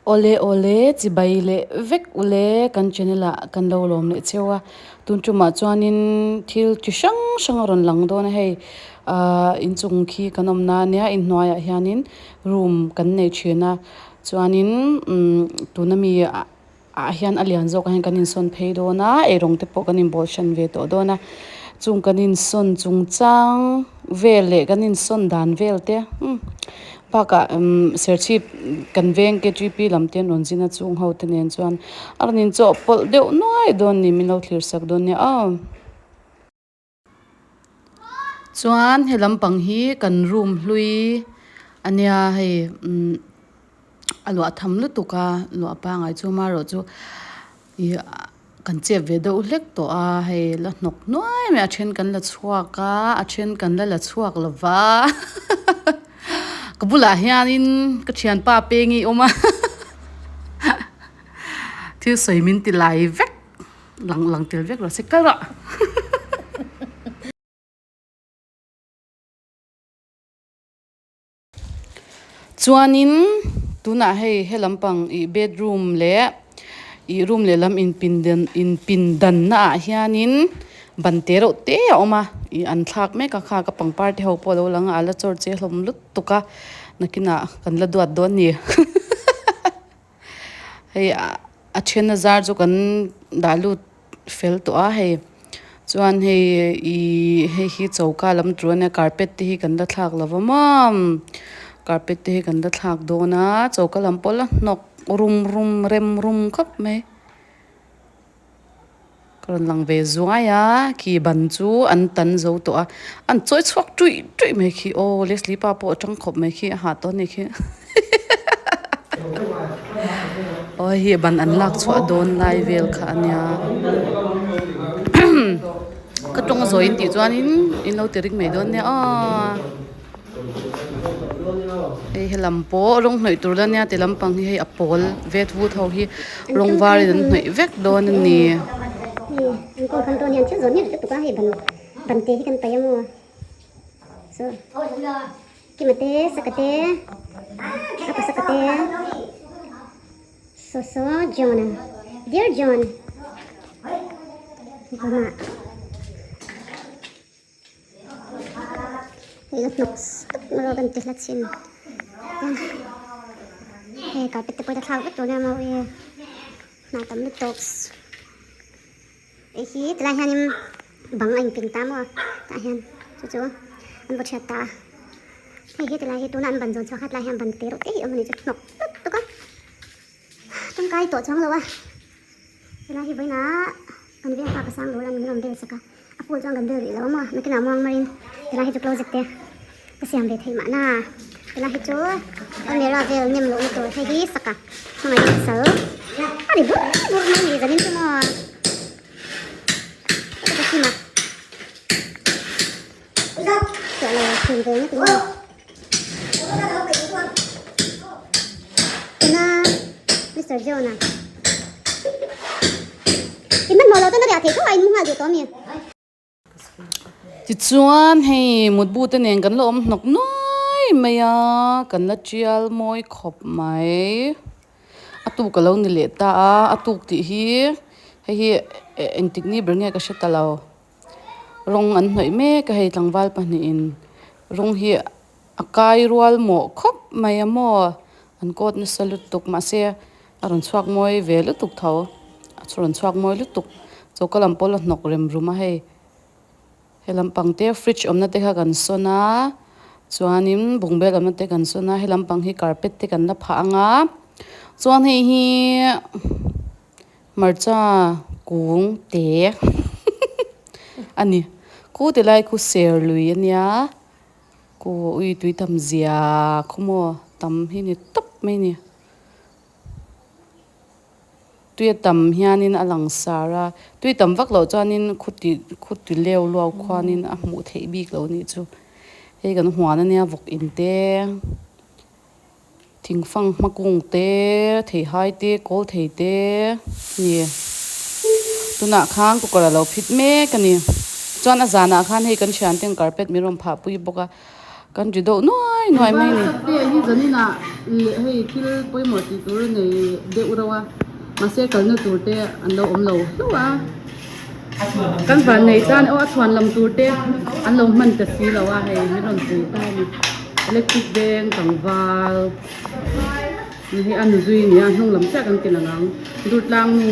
Awle awle chibai leh vek ule kan channel ah kan lo lawm leh cheu a tun tumah chuanin thil chi hrang hrang a rawn lang dawn a hei ahh inchung khi kan awm na ania inhnuaiah hianin room kan nei thin a chuanin umm tuna mi ah ah hian a lian zawk ah hian kan insawn phei dawn a eirawng te pawh kan inbawl hran ve tawh dawn a chung kan insawn chung chang vel leh kan insawn dan vel te umm bakah umm serchhip kan veng K T P lam te an rawn zin a chung ho te nen chuan a rawn inchawhpawlh deuh nuai dawn a ni min lo thlir sak dawn nia aw. Chuan he lampang hi kan room hlui a nia hei umm a luah tham lutuk a luah pangai chu amaherawh chu ih kan chep ve deuh hlek tawh a hei la hnawk nuai mai a a then kan la chhuak a a then kan la la chhuak lo va ka bulah hianin ka thianpa peng hi a awm a thil sawi min ti lai vek. Lang lang tel vek rawh se kal rawh. Chuanin tunah hei he lampang ih bedroom leh ih room lehlam inpindan inpindanna ah hianin ban te reuh te a awm a ih an thlak mek a kha ka pangpar te ho pawh a lo lang a a la chawr che hlawm lutuk a nakinah kan la duat dawn a ni. Hei a then a zar chu kan dah lut fel tawh a hei chuan hei ihh hei hi choka lam tur ania carpet te hi kan la thlak lo va maw carpet te hi kan la thlak dawn a choka lam pawh la hnawk rum rum rem rum khawp mai. Ka rawn lang ve zuai a, khi ban chu an tan zo tawh a, an chawi chhuak tuih tuih mai khi aw Leslie pa pawh a tang khawp mai khi a hah tawh a ni khi aw hei hi ban an lak chhuah dawn lai vel kha a nia ka tawng zawi in tih chuanin in lo ti ring mai dawn nia aw. Hei helam pawh rawng hnawih tur la nia ti lampang hi hei a pawl vet vut ho hi rawng var in an hnawih vek dawn a ni. Hei la hnawk tak mai a kan ti hla chin hei carpet te pawh hi a thlak vek tawh nia maw e hna tam lutuk hei hi tilai hianin bang a inpin ta maw tah hian chu chu an vaw thiat ta a hei hi tilai hi tuna an ban zawn chhuak kha tilai hian ban te reuh te hi a awm a ni chu hnawk lutuk a tangkai tawh chuang lo a. Helai hi vawiinah kan veng pa ka sang dawr a min rawn bel sak a, a phone chuan kan bel rih lo a maw, nakinah muang marin helai hi chu closet te ka siam ve theih mahna, helai hi chu almirah vel nem lohna tur hei hi saka hmangaih na pasal a ri bur bur mai ni zanin chu maw ka hlim a chhuah lo thin ve ngawt in maw tuna Mister John a in hmanhmawh loh chuan a riah theih tho a in mu nghal duh tawh a mi. Tichuan hei mutbu te nen kan la awm hnawk nuai mai a kan la tial mawi khawp mai a tuk a lo ni leh ta a a tuk tih hi hei hi engtik ni ber nge ka hre ta lo. Rawng an hnawih mek a hei tlangval pahnihin rawng hi a kai rual mawh khawp mai a maw an kawt nasa lutuk mahse a rawn chhuak mawi ve lutuk tho a rawn chhuak mawi lutuk choka lam pawh la hnawk rem rum a hei he lampang te fridge awmna te kha kan sawn a chuanin bungbel awmna te kan sawn a he lampang hi carpet te kan la phah ang a chuan hei hi. Hmarcha kung te a ni. Khu ti lai khu ser lui a nia. Khu ui tui tam zia khaw maw tam hi ni tawp mai a ni. Tui a tam hianin a lang sar a, tui tam vak loh chuanin khu ti khu ti leu luau khuanin a hmuh theih bik lo a nih chu. Hei kan huan a nia vawk in te. Thingfang hma kung te, theihai te, kawl thei te a ni. Tunah khan cooker a lo phit mek a ni. Chuan a zanah khan hei kan thianten carpet min rawn phah pui bawk a. Kan ri deuh nuai nuai mai a ni. Te hi zaninah leh hei thil pawimawh tih tur a nei deuh reuh a mahse kalna tur te an lo awm lo hlauh a kan van nei tan aw a chhuan lam tur te an lo hman ta si lo a hei min rawn pui ta a ni electric veng tlangval ni hi a nuzui a ni a hnung lam chiah kan ti lang ang durtlang nu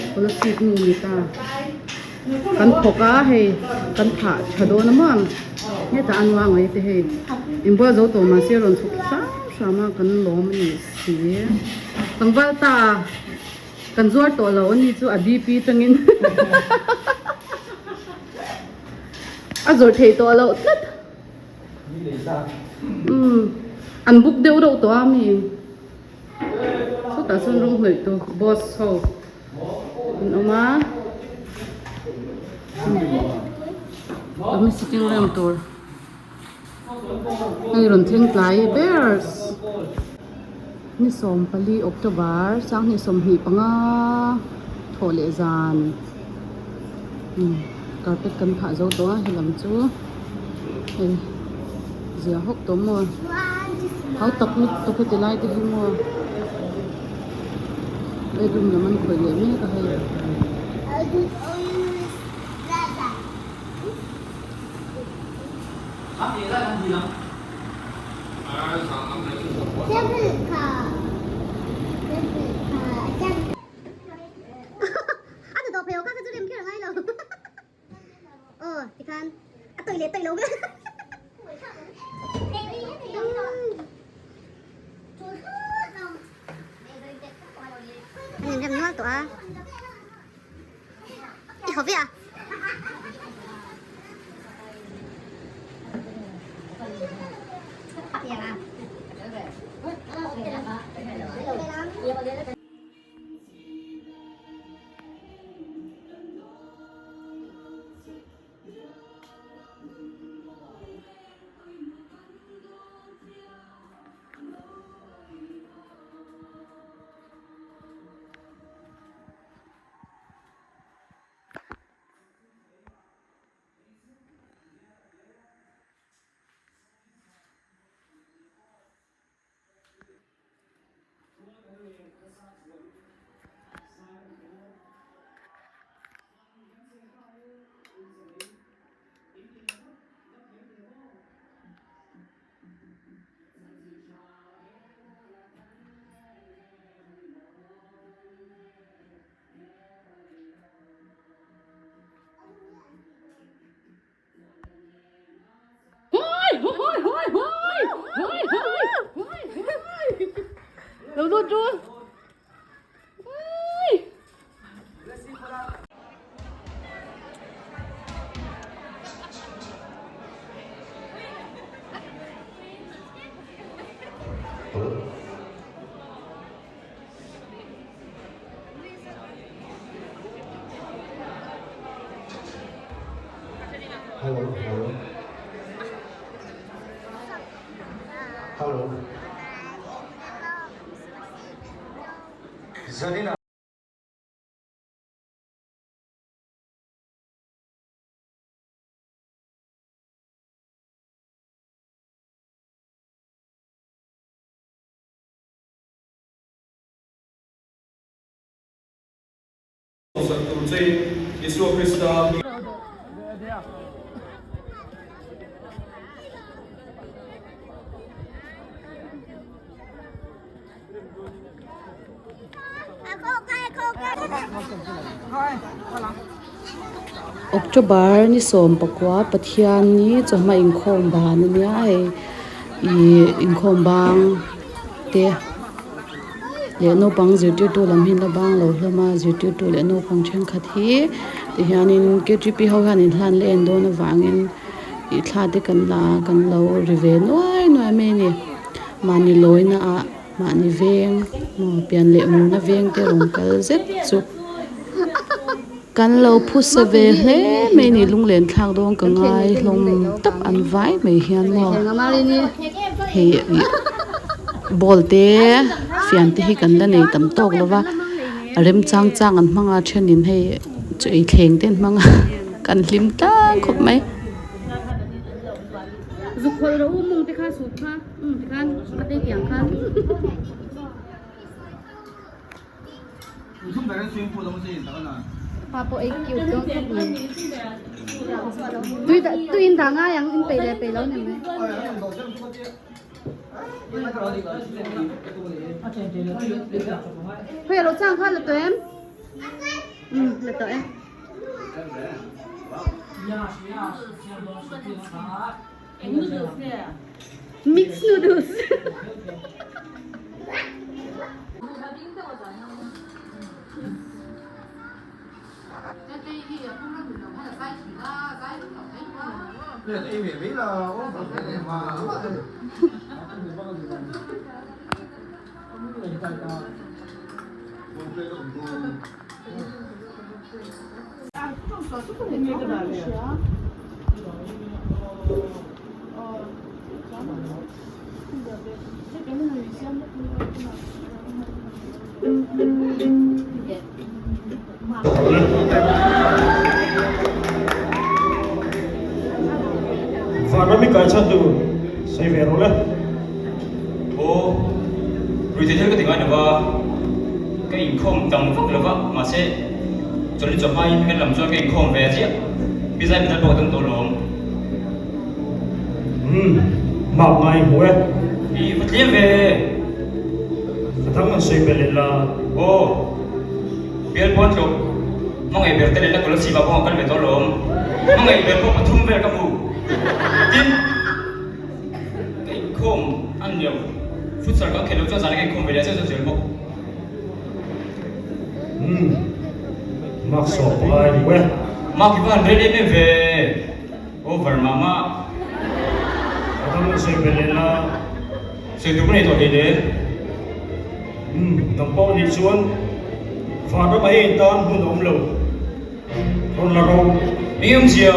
scholarship nu a ni ta. Kan thawk a hei kan thah tha dawn a maw hetah a nua ngai te hei inbual zo tawh mahse rawn chhuk hram hram a kan lawm a nih si tlangval ta kan zuar tawh lo a ni chu a DP tangin a zawrh theih tawh loh tlat umm an buk deuh reuh tawh a mi chutah chuan rawng hnawih tu boss ho. An awm a awm sitting room tur hei rawn thleng tlai ber ni 14 October 2025 thawh leh zan carpet kan phah zo tawh a helam chu hei zia hawk tawh maw hau tak lutuk heti lai te hi maw. Bedroom lam an khawih leh mek a hei. Lo lut ru. Hello, hello. Hello. Zarina. October ni 19 Pathianni chawhma inkhawm ban a nia hei ih inkhawm bang te. Leh naupang zirtirtu lam hi an la bang lo hlawm a zirtirtu leh naupang thenkhat hi tihianin K G P ho hian inhlan leh en dawn avangin ih thla te kan la a kan lo ri ve nuai nuai mai a ni mahni lawina ah mahni veng maw pian leh murna veng te rawn kal zet chu kan lo phusa ve hle mai a ni lunglen thlak dawn ka ngai hlawm tawp an vai mai hian maw hei ih ball te fian te hi kan la nei tam tawk lo va a remchang chang an hmang a thenin hei chaw ei thleng te an hmang a kan hlim tlang khawp mai. Zuk khawlh rawh u mung te kha soup kha umm tikhan a tei tiang khan. Pa pawh ei cute dawn khawp mai. Tui tui in dah ngai ang in peih leh peih lo ni mai. Khawi a lo chang kha la tawh em? Umm la tawh e. Mix noodles. Vanram i kai chhan tu sawi ve rawh le. Aw, ruihtheih thil ka ti ngai lo va, ka inkhawm tam vak lo va, mahse chawlh chawp hmain kan lam chuan ka inkhawm ve chiah, pi zai pahnih pawh ka tum tawh lawm. Umm, mak ngai hmu e. I va tliam ve e. Ka thang an sawi belh leh la. Aw, bial pawn tluk hmangaih ber te leh la Kolasib ah pawh ka kal ve tawh lawm. Hmangaih ber pawh pathum vel ka hmu. Tin, ka inkhawm a ni lo. Futsal ka khelh loh chuan zan ah ka inkhawm ve leh zeuh zeuh zel bawk. Umm, mak sawm ngai hmu e. Mak i va han rel em em ve. Over mah mah. A dang an sawi belh leh la. Sawi tur ka nei tawh hlei le. Umm, dang pawh nih chuan van ram a hei tan hmun a awm lo. Rawn la ro. Eng em zia,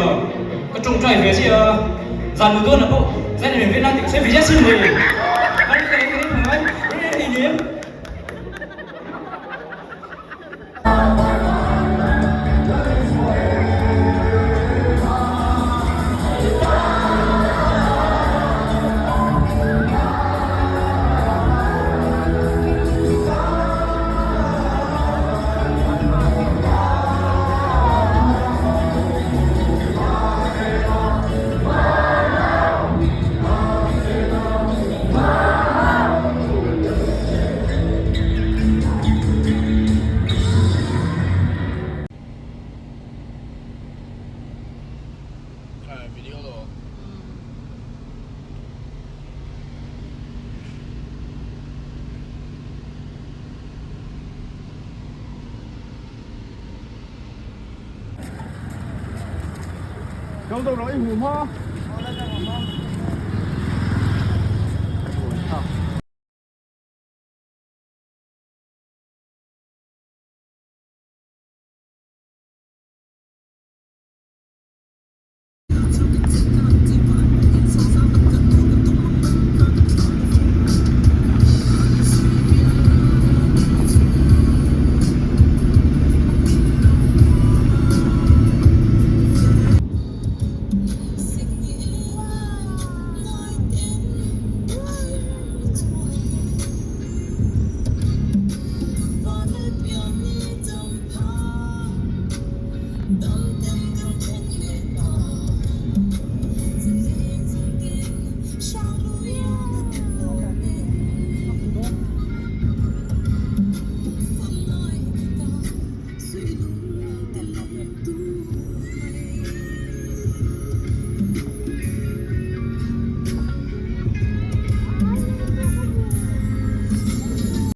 ka tawngtai ve zia a, zan mu dawnah pawh zan em em ve nan tih ka sawi ve zia sin le. Kan ri ka ri ngai, ri ri ri.